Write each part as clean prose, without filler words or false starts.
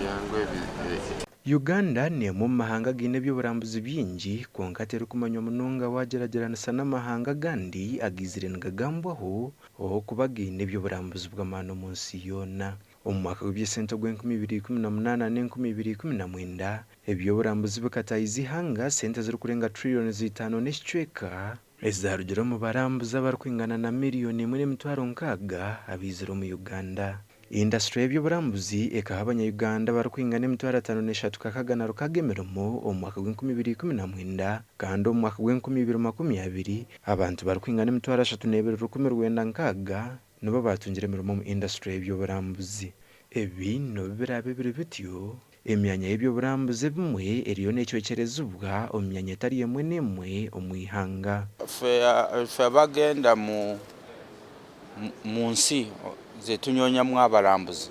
Ebyangu ebi. Uganda n'emwe omu mahanga againe eby'oburambuzi bingi kwonka terikumanywa munonga waagyeragyeranisa n'amahanga agandi agaizire nigagambwaho okuba gaine eby'oburambuzi bw'amaani omu nsi yoona. Omu mwaka gw'eby'esente ogw'enkumi ibiri ikumi na munaana n'enkumi ibiri ikumi na mwenda, eby'oburambuzi bikataahiza eihanga sente zirikurenga tiririyoni itaano n'ekicweka ezarugire omu barambuzi abarikwingana na 1,600,000 abaizire omu Uganda. Indasituri y'eby'oburambuzi ekaha abanya-Uganda barikwingana 56,600 emirimo omu mwaka gw'enkumi ibiri ikumi na mwenda, kandi omu mwaka gw'enkumi ibiri makumi abiri abantu barikwingana 32,960 nibo baatungire emirimo omu indasituri y'eby'oburambuzi. Ebi n'obu biraabe biri bityo, emyanya y'eby'oburambuzi ebimwe eriyo neecwekyerezibwa omu myanya etari emwe n'emwe omu ihanga. Ffe abagenda mu mu nsi zetunyonyamu abalambuzi,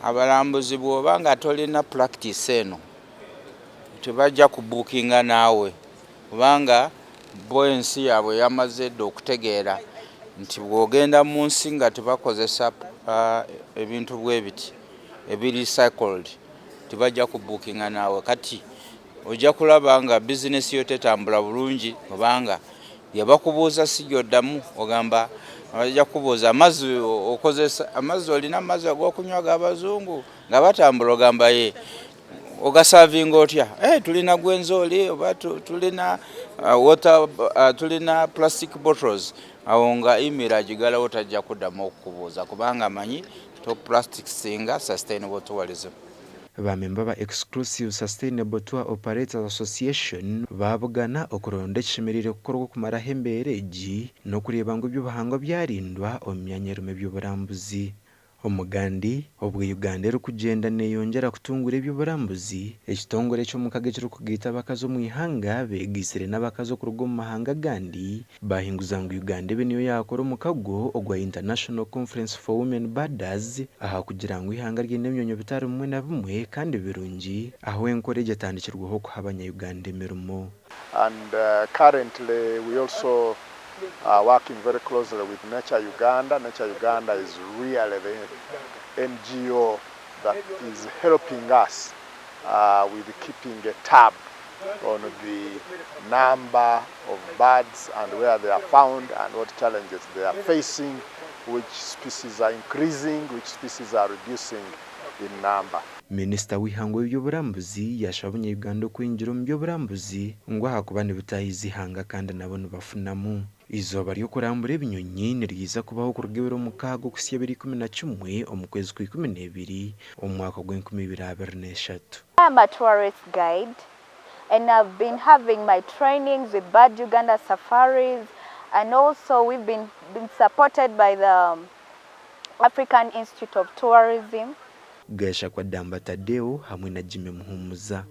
abalambuzi bw'oba nga tolina practice eno tebajja kubuukinga naawe kubanga bo ensi yaabwe yamaze dda okutegeera nti bw'ogenda mu nsi nga tebakozesa ebintu bwe biti ebi recycled tebajja kubuukinga naawe. Kati ojja kulaba nga bizinesi yo tetambula bulungi kubanga bye bakubuuza si gy'oddamu. Ogamba bajja kukubuuza amazzi okozesa amazzi, olina amazzi ag'okunywa ag'abazungu nga batambula? Ogamba ye. Ogasavinga otya? Hey, tulina gwenzoli oba tulina water, tulina plastic bottles. Awo nga email agigalawo, tajja kuddamu okukubuuza kubanga amanyi to practicinga sustainable tourism. Bamemba ba Exclusive Sustainable Tour Operators Association baabugana okuronda ekishemereire kukorwa okumaraho embeera egi n'okureeba ngu eby'obuhangwa byarindwa omu myanya erimu eby'oburambuzi. Omugandi, obwe Uganda erikugyenda neeyongyera kutungura eby'oburambuzi, ekitongore eky'omukago ekirikugaita abakazi omu ihanga beegaitsire n'abakazi okuruga omu mahanga agandi bahinguza ngu Uganda ebe niyo yaakora omukago ogwa International Conference for Women Birders aha kugira ngu eihanga ryine ebinyonyi bitari bimwe na bimwe kandi birungi ahu enkora egi etandikirweho okuha abanya-Uganda emirimo. And currently we also are working very closely with Nature Uganda. Nature Uganda is really the NGO that is helping us with keeping a tab on the number of birds and where they are found and what challenges they are facing, which species are increasing, which species are reducing in number. Minisita w'eihanga w'eby'oburambuzi yashaba abanya-Uganda okwingira omu by'oburambuzi ngu ahakuba nibitaahiza ihanga kandi nabo nibafunamu. Eizooba ry'okurambura ebinyonyi niryiza kubaho kuruga ebiro 6 okuhitsya ebiro 11 omu kwezi kwa 12 omu mwaka gw'enkumi ibiri abiri n'eshatu. I am a tourist guide and I've been having my trainings with Bird Uganda Safaris, and also we've been supported by the African Institute of Tourism. Gashakwa Damba Tadeo hamwe na Jimmy Muhumuza.